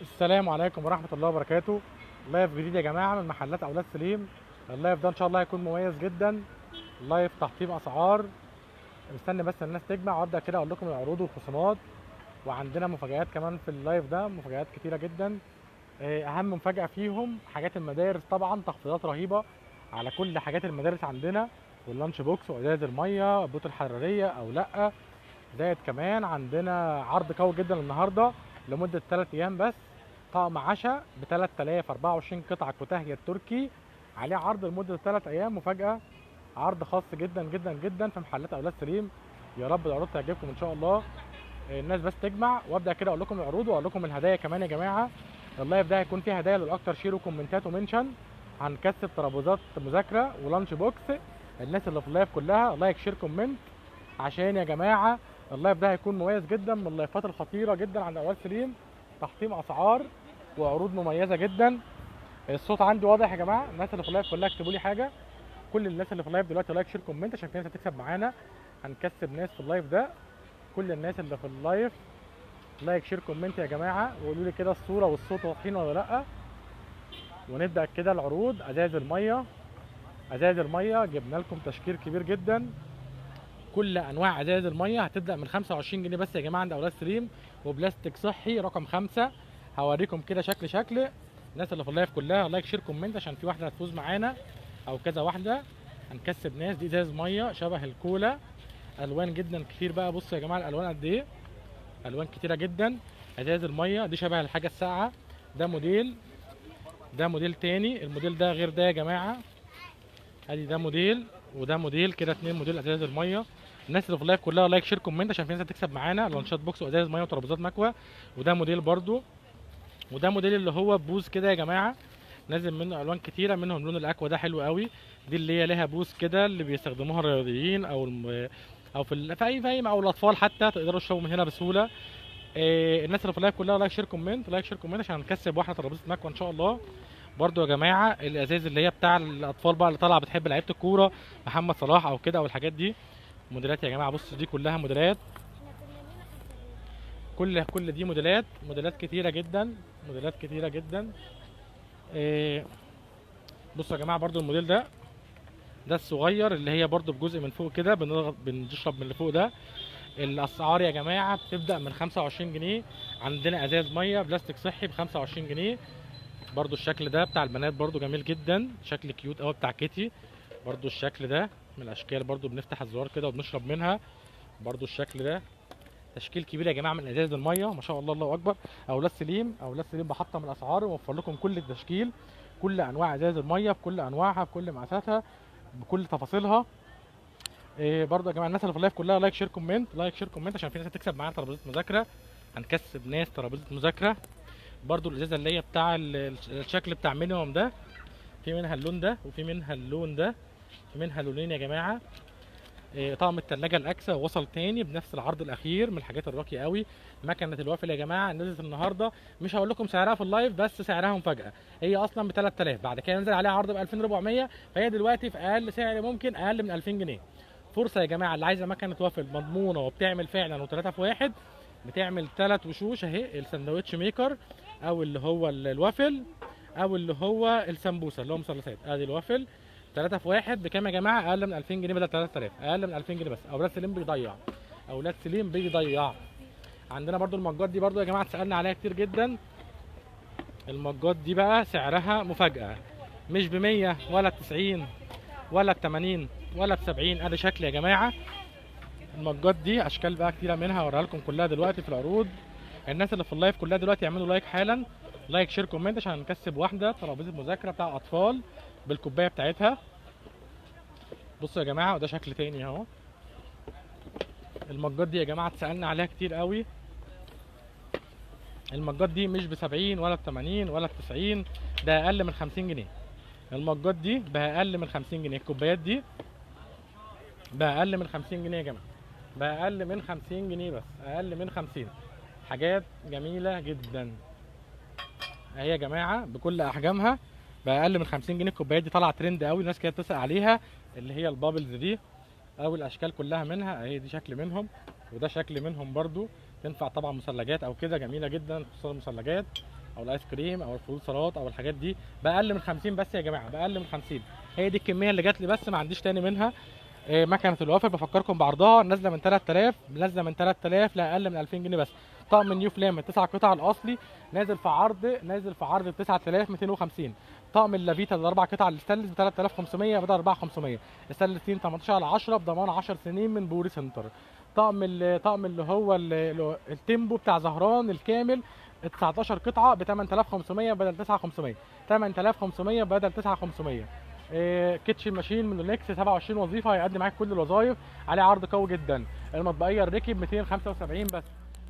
السلام عليكم ورحمة الله وبركاته. live جديد يا جماعة من محلات أولاد سليم. ال live ده إن شاء الله هيكون مميز جدا، live تحطيم أسعار. مستني بس الناس تجمع وأبدأ كده أقول لكم العروض والخصومات، وعندنا مفاجآت كمان في ال live ده، مفاجآت كتيرة جدا. أهم مفاجأة فيهم حاجات المدارس، طبعا تخفيضات رهيبة على كل حاجات المدارس عندنا، وال lunch box وإزاز المية، البوت الحرارية أو لأ. زائد كمان عندنا عرض قوي جدا النهارده لمدة 3 أيام بس، طقم عشاء ب 3024 قطعة كوتاهية التركي، عليه عرض لمدة 3 أيام، مفاجأة، عرض خاص جدا جدا جدا في محلات أولاد سليم. يا رب العروض تعجبكم إن شاء الله. الناس بس تجمع وأبدأ كده أقول لكم العروض وأقول لكم الهدايا كمان يا جماعة. ال live ده هيكون فيه هدايا للأكتر share وكومنتات و mention، هنكسب ترابيزات مذاكرة و lunch box. الناس اللي في ال live كلها like share comment، عشان يا جماعة ال live ده هيكون مميز جدا، من اللايفات الخطيرة جدا عند أولاد سليم، تحطيم أسعار وعروض مميزة جدا. الصوت عندي واضح يا جماعة؟ الناس اللي في ال live كلها اكتبوا لي حاجة. كل الناس اللي في ال live دلوقتي like share comment، عشان في ناس هتكسب معانا، هنكسب ناس في ال live ده. كل الناس اللي في ال live like share comment يا جماعة، وقولوا لي كده الصورة والصوت واضحين ولا لأ. ونبدأ كده العروض. ازاز المية، ازاز المية جبنا لكم تشكيل كبير جدا، كل انواع ازاز المية هتبدا من 25 جنيه بس يا جماعة عند اولاد سليم، وبلاستيك صحي رقم 5. هوريكم كده شكل شكل. الناس اللي في ال live كلها like share comment، عشان في واحدة هتفوز معانا او كذا واحدة، هنكسب ناس. دي ازاز مية شبه الكولا، الوان جدا كتير بقى. بصوا يا جماعة الالوان قد ايه، الوان كتيرة جدا. ازاز المية دي شبه الحاجة الساقعه، ده موديل، ده موديل تاني، الموديل ده غير ده يا جماعة. ادي ده موديل وده موديل، كده 2 موديل ازاز المية. الناس اللي في ال live كلها like share comment، عشان في ناس هتكسب معانا لانشات box وازاز مية وترابيزات مكوى. وده موديل برده، وده موديل اللي هو بوز كده يا جماعة، نازل منه الوان كتيرة، منهم لون ال aqua ده حلو قوي. دي اللي هي لها بوز كده، اللي بيستخدموها الرياضيين او او في اي او الاطفال حتى، تقدروا تشربوا من هنا بسهولة. الناس اللي في ال live كلها like share comment، like share comment، عشان هنكسب واحدة ترابيزة مكوى ان شاء الله. برضو يا جماعة الازاز اللي هي بتاع الاطفال بقى، اللي طالعه بتحب لعيبة الكورة، محمد صلاح او كده او الحاجات دي. موديلات يا جماعة، بصوا دي كلها موديلات، كل دي موديلات، موديلات كتيرة جدا، موديلات كتيرة جدا. بصوا يا جماعة برضو الموديل ده، ده الصغير اللي هي برضو بجزء من فوق كده، بنضغط بنشرب من اللي فوق ده. الاسعار يا جماعة بتبدا من 25 جنيه. عندنا ازاز مية بلاستيك صحي ب 25 جنيه. برضو الشكل ده بتاع البنات برضو جميل جدا، شكل cute قوي بتاع كيتي. برضو الشكل ده من الاشكال، برضو بنفتح الزرار كده وبنشرب منها. برضو الشكل ده تشكيل كبير يا جماعة من ازاز المية، ما شاء الله الله اكبر. اولاد سليم، اولاد سليم بحطم الاسعار ووفر لكم كل التشكيل، كل انواع ازاز المية بكل انواعها بكل مقاساتها بكل تفاصيلها. برضو يا جماعة الناس اللي في ال live كلها like share comment، like share comment، عشان في ناس هتكسب معانا ترابيزة مذاكرة، هنكسب ناس ترابيزة مذاكرة. برضو الازازه اللي هي بتاع الشكل بتاع مينيمم ده، في منها اللون ده وفي منها اللون ده، في منها لونين يا جماعة. طقم التلاجة الاكسا وصل تاني بنفس العرض الاخير، من الحاجات الراقية قوي. مكنه الوافل يا جماعة نزلت النهارده، مش هقول لكم سعرها في ال live بس سعرها مفاجاة، هي اصلا ب 3000، بعد كده نزل عليها عرض ب 2400، فهي دلوقتي في اقل سعر ممكن، اقل من 2000 جنيه. فرصة يا جماعة اللي عايزه مكنه وافل مضمونه وبتعمل فعلا و3 في 1، بتعمل 3 وشوش اهي، ال sandwich maker او اللي هو الوافل او اللي هو السمبوسه اللي هو مثلثات. ادي الوافل 3 في 1 بكام يا جماعة؟ اقل من 2000 جنيه بدل 3000، اقل من 2000 جنيه بس. اولاد سليم بيضيع، اولاد سليم بيضيع. عندنا برضو المجات دي برضو يا جماعة اتسالنا عليها كتير جدا. المجات دي بقى سعرها مفاجاة، مش ب 100 ولا ب 90 ولا ب 80 ولا ب 70. ادي شكل يا جماعة المجات دي، اشكال بقى كتيرة منها هوريها لكم كلها دلوقتي في العروض. الناس اللي في ال live كلها دلوقتي يعملوا like حالا، like share comment، عشان نكسب واحدة ترابيزة مذاكرة بتاع اطفال بالكوبايه بتاعتها. بصوا يا جماعة وده شكل تاني اهو. المجات دي يا جماعة اتسالنا عليها كتير قوي. المجات دي مش ب 70 ولا ب 80 ولا ب 90، ده اقل من 50 جنيه. المجات دي باقل من 50 جنيه، الكوبايات دي باقل من 50 جنيه يا جماعة، باقل من 50 جنيه بس، اقل من 50. حاجات جميلة جدا اهي يا جماعة بكل احجامها باقل من 50 جنيه. الكوبايات دي طالعه ترند قوي، الناس كانت بتسال عليها، اللي هي ال bubbles دي او الاشكال كلها منها اهي. دي شكل منهم وده شكل منهم برضو، تنفع طبعا مثلجات او كده، جميلة جدا خصوصا المثلجات. او الايس كريم او الفول سلطات او الحاجات دي باقل من 50 بس يا جماعة، باقل من 50. هي دي الكمية اللي جات لي بس، ما عنديش تاني منها. مكنه الوافل بفكركم بعرضها، نازله من 3000، نازله من 3000 لاقل من 2000 جنيه بس. طقم نيو فلام التسع قطع الاصلي نازل في عرض، نازل في عرض ب 9250. طقم اللافيتا الاربع قطع الستانلس ب 3500 بدل 4500. ستانلس 18 على 10 بضمان 10 سنين من بوري سنتر. طقم طقم اللي هو التيمبو بتاع زهران الكامل 19 قطعه ب 8500 بدل 9500، 8500 بدل 9500. kitchen machine من لونكس 27 وظيفة، هيقدم معاك كل الوظائف، عليه عرض قوي جدا. المطبقيه الركب 275 بس،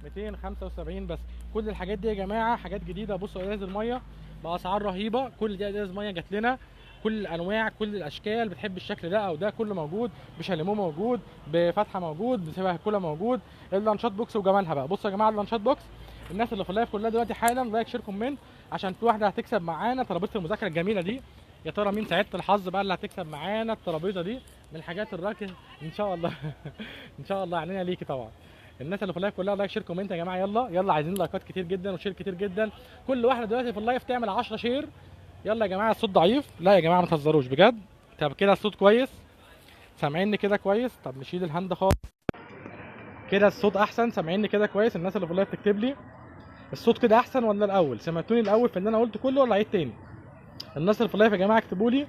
275 بس. كل الحاجات دي يا جماعة حاجات جديدة. بصوا ازاز المية باسعار رهيبة، كل دي ازاز مية جات لنا، كل الانواع كل الاشكال، بتحب الشكل ده او ده كله موجود، بشاليمو موجود، بفتحه موجود، بشبه كولا موجود. اللانشات box وجمالها بقى. بصوا يا جماعة اللانشات box، الناس اللي في ال live كلها دلوقتي حالا like share comment، عشان في واحدة هتكسب معانا ترابيزة المذاكرة الجميلة دي. يا ترى مين سعيدة الحظ بقى اللي هتكسب معانا الترابيزة دي من الحاجات الراكه ان شاء الله. ان شاء الله علينا ليكي طبعا. الناس اللي في ال live كلها like share comment يا جماعة، يلا يلا عايزين لايكات كتير جدا و share كتير جدا. كل واحدة دلوقتي في ال live تعمل 10 share. يلا يا جماعة الصوت ضعيف، لا يا جماعة ما تهزروش بجد. طب كده الصوت كويس؟ سامعيني كده كويس؟ طب نشيل ال hand خالص كده، الصوت احسن؟ سامعيني كده كويس؟ الناس اللي في ال live تكتب لي الصوت كده احسن ولا الاول؟ سمعتوني الاول في اللي انا قلته كله ولا عيد تاني؟ الناس اللي في ال live يا جماعة اكتبوا لي،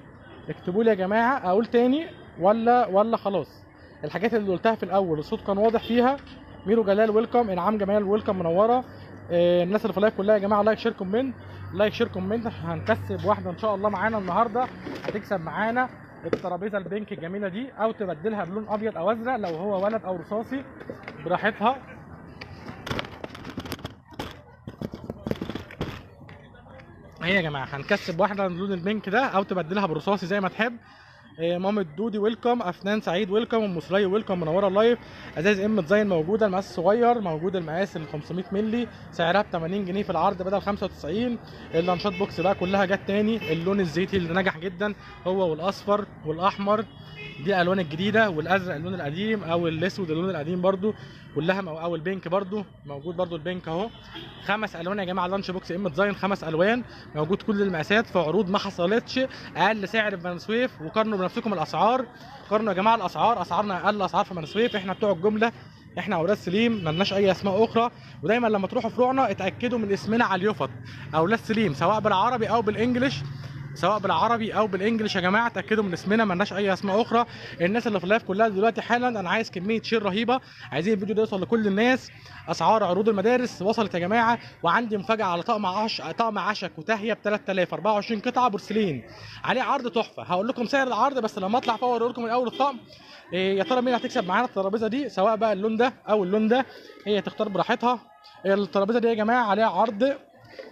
اكتبوا لي يا جماعة اقول تاني ولا خلاص؟ الحاجات اللي قلتها في الاول الصوت كان واضح فيها. ميرو جلال welcome، انعام جمال welcome، منورة. الناس اللي في ال live كلها يا جماعة like share comment، like share comment. هنكسب واحدة ان شاء الله معانا النهارده، هتكسب معانا الترابيزة ال pink الجميلة دي، او تبدلها بلون ابيض او ازرق لو هو ولد، او رصاصي براحتها. اهي يا جماعة هنكسب واحدة من لون ال pink ده، او تبدلها برصاصي زي ما تحب. مامة دودي welcome، افنان سعيد welcome، ام سلي welcome، منورة ال live. ازاز ام ديزاين موجودة، المقاس الصغير موجود، المقاس ال 500 مللي سعرها ب 80 جنيه في العرض بدل 95. اللانشات box بقى كلها جت تاني، اللون الزيتي اللي نجح جدا هو والاصفر والاحمر، دي الالوان الجديدة، والازرق اللون القديم او الاسود اللون القديم برده كلها، او ال pink برده موجود، برده ال pink اهو. 5 الوان يا جماعة lunch box ام ديزاين، 5 الوان موجود، كل المقاسات في عروض ما حصلتش، اقل سعر في بني سويف. وقارنوا بنفسكم الاسعار، قارنوا يا جماعة الاسعار، اسعارنا اقل اسعار في بني سويف. احنا بتوع الجملة، احنا اولاد سليم، مالناش اي اسماء اخرى. ودايما لما تروحوا فروعنا اتاكدوا من اسمنا على اليفط، اولاد سليم، سواء بالعربي او بال English، سواء بالعربي او بال English يا جماعة اتاكدوا من اسمنا، مالناش اي اسماء اخرى. الناس اللي في ال live كلها دلوقتي حالا انا عايز كمية share رهيبة، عايزين الفيديو ده يوصل لكل الناس. اسعار عروض المدارس وصلت يا جماعة، وعندي مفاجاة على طقم طقم عشا كوتاهيه ب 3000، 24 قطعه بورسلين، عليه عرض تحفة. هقول لكم سعر العرض بس لما اطلع فوق اوري لكم الاول الطقم. يا ترى مين هتكسب معانا الترابيزة دي، سواء بقى اللون ده او اللون ده، هي تختار براحتها. الترابيزة دي يا جماعة عليها عرض،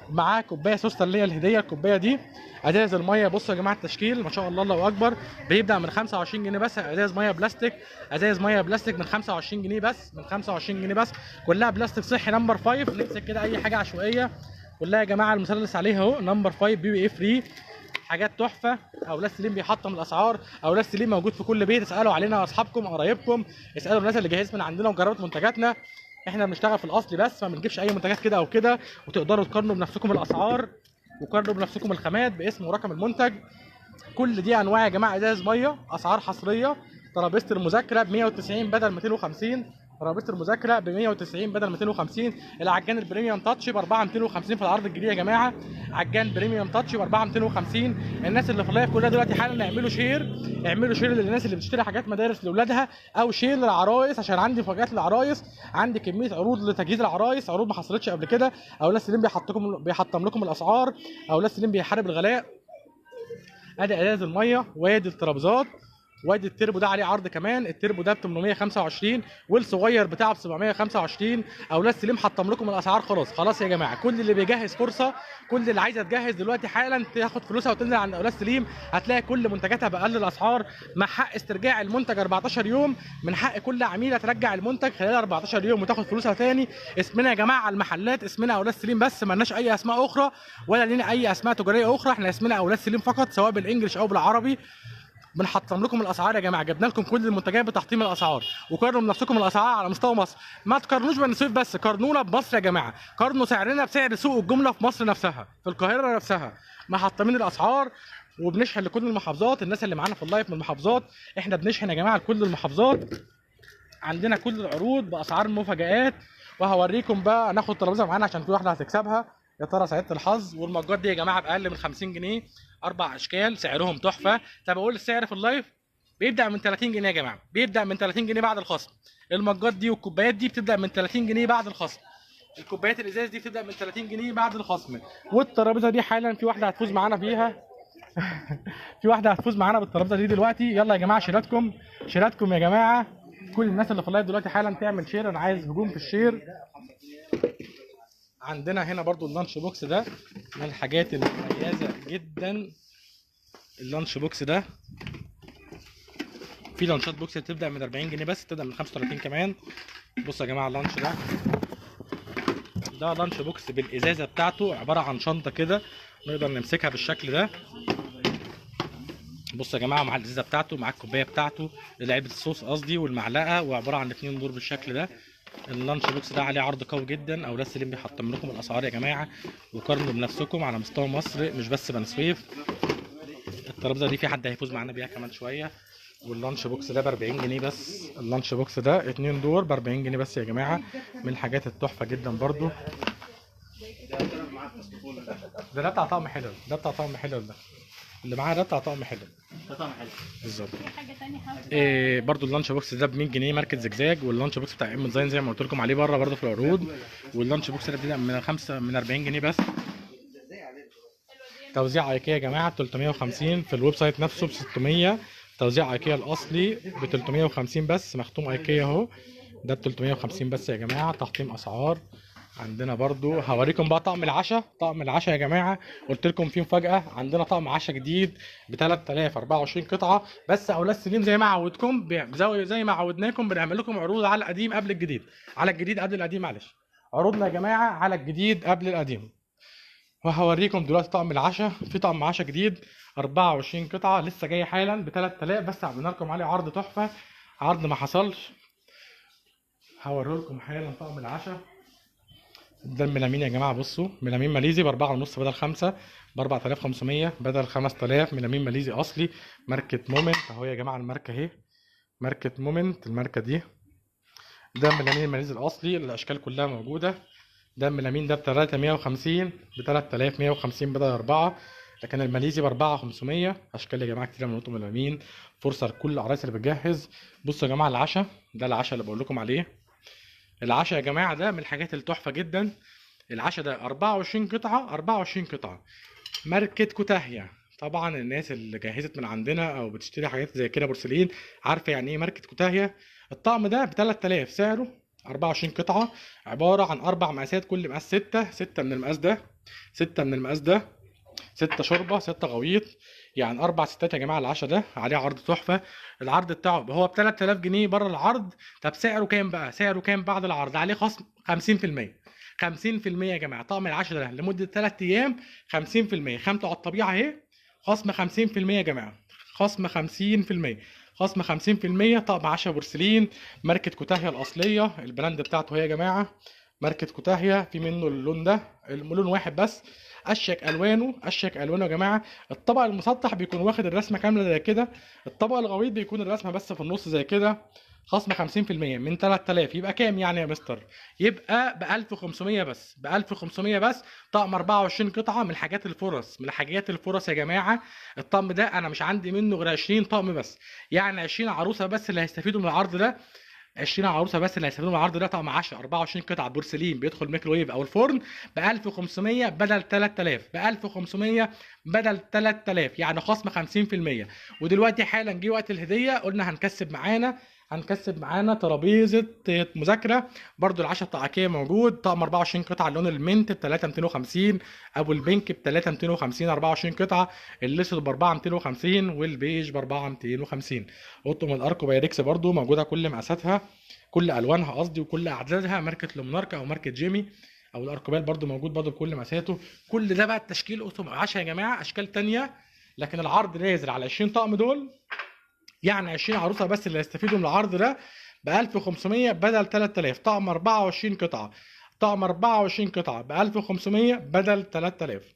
معاه كوباية سوسته اللي هي الهدية، الكوباية دي. ازاز المية بصوا يا جماعة التشكيل ما شاء الله الله اكبر، بيبدا من 25 جنيه بس. ازاز مية بلاستيك، ازاز مية بلاستيك من 25 جنيه بس، من 25 جنيه بس، كلها بلاستيك صحي number 5. نمسك كده اي حاجة عشوائية، كلها يا جماعة المثلث عليها اهو number 5 BPA free، حاجات تحفة. اولاد سليم بيحطم الاسعار، اولاد سليم موجود في كل بيت، اسالوا علينا اصحابكم قرايبكم، اسالوا الناس اللي جهزت من عندنا وجربت منتجاتنا. احنا بنشتغل في الاصل بس، ما بنجيبش اي منتجات كده او كده، وتقدروا تقارنوا بنفسكم الاسعار وقارنوا بنفسكم الخامات باسم ورقم المنتج. كل دي انواع يا جماعة ازاز مية، اسعار حصرية. ترابيزة المذاكرة ب 190 بدل 250، ترابيزة المذاكرة ب 190 بدل 250. العجان ال premium touch ب 4250 في العرض الجديد يا جماعة، عجان premium touch ب 4250. الناس اللي في ال live كلها دلوقتي حالا اعملوا share، اعملوا share للناس اللي بتشتري حاجات مدارس لاولادها، او share للعرايس عشان عندي مفاجآت للعرايس، عندي كمية عروض لتجهيز العرايس، عروض ما حصلتش قبل كده. اولاد سليم بيحطم لكم الاسعار، اولاد سليم بيحارب الغلاء. ادي ازاز المية، وادي الترابيزات، وادي التربو ده عليه عرض كمان، التربو ده ب 825 والصغير بتاعه ب 725. اولاد سليم حطم لكم الاسعار خلاص خلاص يا جماعة. كل اللي بيجهز فرصة، كل اللي عايزه تجهز دلوقتي حالا تاخد فلوسها وتنزل عند اولاد سليم، هتلاقي كل منتجاتها باقل الاسعار، مع حق استرجاع المنتج 14 يوم. من حق كل عميله ترجع المنتج خلال 14 يوم وتاخد فلوسها تاني. اسمنا يا جماعة على المحلات اسمنا اولاد سليم بس، مالناش اي اسماء اخرى ولا لنا اي اسماء تجارية اخرى، احنا اسمنا اولاد سليم فقط، سواء بال English او بالعربي. بنحطم لكم الاسعار يا جماعة، جبنا لكم كل المنتجات بتحطيم الاسعار، وقارنوا بنفسكم الاسعار على مستوى مصر، ما تقارنوش بني سويف بس، قارنونا بمصر يا جماعة، قارنوا سعرنا بسعر سوق الجملة في مصر نفسها، في القاهرة نفسها، محطمين الاسعار وبنشحن لكل المحافظات. الناس اللي معانا في ال live من المحافظات، احنا بنشحن يا جماعة لكل المحافظات، عندنا كل العروض باسعار مفاجآت. وهوريكم بقى، ناخد ترابيزة معانا عشان في واحدة هتكسبها يا ترى سعيدة الحظ. والمجات دي يا جماعة باقل من 50 جنيه، 4 اشكال سعرهم تحفة. طب اقول السعر في ال live بيبدا من 30 جنيه يا جماعة، بيبدا من 30 جنيه بعد الخصم. المجات دي والكوبايات دي بتبدا من 30 جنيه بعد الخصم، الكوبايات الازاز دي بتبدا من 30 جنيه بعد الخصم. والترابيزه دي حالا في واحدة هتفوز معانا فيها في واحدة هتفوز معانا بالترابيزه دي دلوقتي. يلا يا جماعة شيراتكم، شيراتكم يا جماعة، كل الناس اللي في ال live دلوقتي حالا تعمل share، انا عايز هجوم في ال share. عندنا هنا برضو ال lunch box ده من الحاجات المميزة جدا. ال lunch box ده في لانشات box بتبدا من 40 جنيه بس، بتبدا من 35 كمان. بصوا يا جماعة ال lunch ده، ده lunch box بالازازه بتاعته، عبارة عن شنطه كده نقدر نمسكها بالشكل ده. بصوا يا جماعة مع الازازه بتاعته، مع الكوباية بتاعته، علبة الصوص قصدي، والمعلقه، وعبارة عن 2 دور بالشكل ده. ال lunch box ده عليه عرض قوي جدا، اولاد سليم بيحطم لكم الاسعار يا جماعة، وقارنوا بنفسكم على مستوى مصر مش بس بني سويف. الترابيزة دي في حد هيفوز معانا بيها كمان شوية. وال lunch box ده ب 40 جنيه بس، ال lunch box ده 2 دور ب 40 جنيه بس يا جماعة، من الحاجات التحفة جدا برضو. ده بتاع طقم حلل، ده بتاع طقم حلل، ده اللي معاه ده بتاع طقم حلل، ده طقم حلل بالظبط. في حاجة ثانية إيه برضو ال lunch box ده ب 100 جنيه ماركة زجزاج، وال lunch box بتاع ام ديزاين زي ما قلت لكم عليه بره برضو في العروض. وال lunch box ده بيبدا من 5 من 40 جنيه بس. توزيع ايكيا يا جماعة 350 في ال website نفسه ب 600، توزيع ايكيا الاصلي ب 350 بس، مختوم ايكيا اهو، ده ب 350 بس يا جماعة، تحطيم اسعار. عندنا برضو هوريكم بقى طقم العشاء، طقم العشاء يا جماعة قلت لكم فيه مفاجاة، عندنا طقم عشاء جديد ب 3024 قطعه بس. اولاد سليم زي ما عودتكم، زي ما عودناكم بنعمل لكم عروض على القديم قبل الجديد، على الجديد قبل القديم، معلش عروضنا يا جماعة على الجديد قبل القديم. وهوريكم دلوقتي طقم العشاء، في طقم عشاء جديد 24 قطعه لسه جاي حالا ب 3000 بس، عملنا لكم عليه عرض تحفة، عرض ما حصلش. هوري لكم حالا طقم العشاء ده الميلامين يا جماعة. بصوا ميلامين ماليزي ب 4.5 بدل 5، ب 4500 بدل 5000، ميلامين ماليزي اصلي ماركة مومنت اهو يا جماعة، الماركة اهي ماركة مومنت، الماركة دي. ده الميلامين الماليزي الاصلي، الاشكال كلها موجودة. ده الميلامين ده ب 3150، ب 3150 بدل 4، لكن الماليزي ب 4500. اشكال يا جماعة كتير من نقطة ميلامين، فرصة لكل العرايس اللي بتجهز. بصوا يا جماعة العشاء ده، العشاء اللي بقول لكم عليه، العشاء يا جماعة ده من الحاجات التحفة جدا. العشاء ده 24 قطعه، 24 قطعه ماركة كوتاهيه. طبعا الناس اللي جهزت من عندنا او بتشتري حاجات زي كده بورسلين عارفه يعني ايه ماركة كوتاهيه. الطقم ده ب 3000 سعره، 24 قطعه، عبارة عن 4 مقاسات، كل مقاس 6، 6 من المقاس ده، 6 من المقاس ده، 6 شوربة، 6 غويط، يعني 4 ستات يا جماعة. العشاء ده عليه عرض تحفة، العرض بتاعه هو ب 3000 جنيه بره العرض. طب سعره كام بقى؟ سعره كام بعد العرض؟ عليه خصم 50%، 50% يا جماعة. طقم العشاء ده لمدة 3 ايام 50%، خامته على الطبيعة اهي، خصم 50% يا جماعة، خصم 50%، خصم 50%. طقم عشاء بورسلين ماركة كوتاهيه الاصلية، ال brand بتاعته هي يا جماعة ماركة كوتاهيه، في منه اللون ده، اللون واحد بس، اشيك الوانه، اشيك الوانه يا جماعة. الطبق المسطح بيكون واخد الرسمة كاملة زي كده، الطبق الغويط بيكون الرسمة بس في النص زي كده. خصم 50% من 3000 يبقى كام يعني يا مستر؟ يبقى ب 1500 بس، ب 1500 بس. طقم 24 قطعه من الحاجات الفرص، من الحاجات الفرص يا جماعة. الطقم ده انا مش عندي منه غير 20 طقم بس، يعني 20 عروسه بس اللي هيستفيدوا من العرض ده، 20 عروسه بس اللي هيستفيدوا من العرض ده. طقم 10 24 قطعه بورسلين بيدخل ميكروويف او الفرن ب 1500 بدل 3000، ب 1500 بدل 3000، يعني خصم 50%. ودلوقتي حالا جه وقت الهدية، قلنا هنكسب معانا، هنكسب معانا ترابيزة مذاكرة برضو. العشاء بتاع ايكيا موجود، طقم 24 قطعه اللون ال mint ب 3250، ابو ال pink ب 3250 24 قطعه، الاسود ب 4250، والبيج ب 4250. اطقم الاركو بايركس برضو موجودة كل مقاساتها، كل الوانها قصدي، وكل اعدادها، ماركة لومنارك او ماركة جيمي او الاركوبال برضو موجود برضو بكل مقاساته. كل ده بقى التشكيل اطقم 10 يا جماعة، اشكال ثانية، لكن العرض نازل على 20 طقم دول. يعني 20 عروسه بس اللي هيستفيدوا من العرض ده ب 1500 بدل 3000. طقم 24 قطعه، طقم 24 قطعه ب 1500 بدل 3000.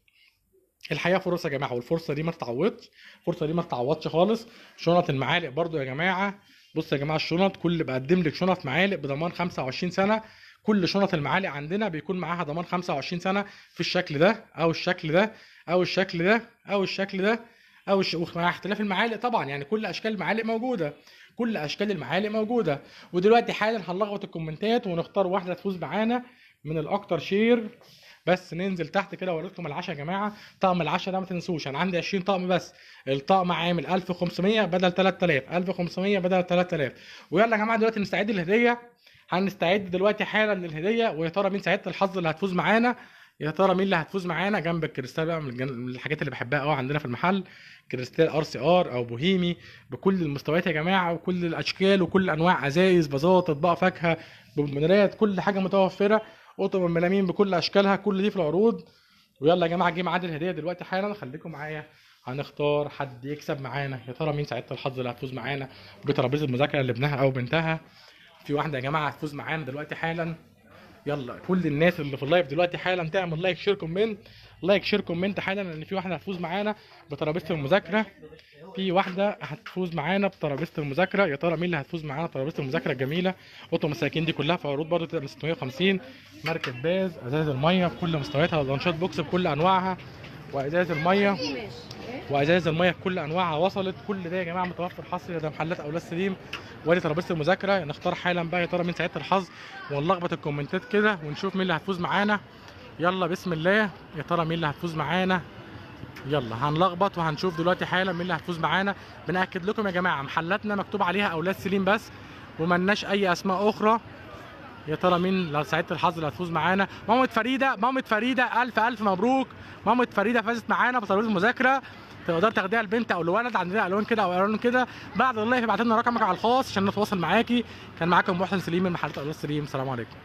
الحقيقة فرصة يا جماعة، والفرصة دي ما تتعوضش، الفرصة دي ما تتعوضش خالص. شنط المعالق برضو يا جماعة، بصوا يا جماعة الشنط، كل بقدم لك شنط معالق بضمان 25 سنة. كل شنط المعالق عندنا بيكون معاها ضمان 25 سنة في الشكل ده او الشكل ده او الشكل ده او الشكل ده او مع اختلاف المعالق طبعا، يعني كل اشكال المعالق موجودة، كل اشكال المعالق موجودة. ودلوقتي حالا هنلخبط الكومنتات ونختار واحدة تفوز معانا من الاكتر share. بس ننزل تحت كده واوريكم العشاء يا جماعة. طقم العشاء ده ما تنسوش، انا عندي 20 طقم بس، الطقم عامل 1500 بدل 3000، 1500 بدل 3000. ويلا يا جماعة دلوقتي نستعد للهديه، هنستعد دلوقتي حالا للهديه. ويا ترى مين سعيدة الحظ اللي هتفوز معانا؟ يا ترى مين اللي هتفوز معانا؟ جنب الكريستال بقى، من الحاجات اللي بحبها قوي عندنا في المحل، كريستال RCR او بوهيمي بكل المستويات يا جماعة، وكل الاشكال وكل انواع، ازايز، بازات، اطباق فاكهة، بونبونات، كل حاجة متوفرة، قطن الملامين بكل اشكالها، كل دي في العروض. ويلا يا جماعة جه ميعاد الهدية دلوقتي حالا، خليكم معايا، هنختار حد يكسب معانا. يا ترى مين سعيدة الحظ اللي هتفوز معانا بترابيزه المذاكرة لابنها او بنتها؟ في واحدة يا جماعة هتفوز معانا دلوقتي حالا. يلا كل الناس اللي في ال live دلوقتي حالا تعمل like share comment، like share comment حالا، لان في واحدة هتفوز معانا بترابيزه المذاكرة. في واحدة هتفوز معانا بترابيزه المذاكرة. يا ترى مين اللي هتفوز معانا بترابيزه المذاكرة الجميلة؟ قطن مساكين دي كلها في عروض برده، تبقى 650. ماركة باز، ازاز المية بكل مستوياتها، لانشات box بكل انواعها، وازاز المية، وازاز المية بكل انواعها وصلت. كل ده يا جماعة متوفر حصري لدى محلات اولاد سليم. وادي ترابيزة المذاكرة، نختار حالا بقى يا ترى مين سعيدة الحظ، ونلخبط الكومنتات كده ونشوف مين اللي هتفوز معانا. يلا بسم الله، يا ترى مين اللي هتفوز معانا؟ يلا هنلخبط وهنشوف دلوقتي حالا مين اللي هتفوز معانا. بنأكد لكم يا جماعة محلاتنا مكتوب عليها اولاد سليم بس، وملناش اي اسماء اخرى. يا ترى مين سعيدة الحظ اللي هتفوز معانا؟ مامة فريدة، مامة فريدة الف الف مبروك. مامة فريدة فازت معانا بترابيزه المذاكرة، تقدر تاخديها البنت او الولد، عندنا الوان كده او الوان كده. بعد ال live ابعت لنا رقمك على الخاص عشان نتواصل معاكي. كان معاكم محسن سليم من محلات اولاد سليم، السلام عليكم.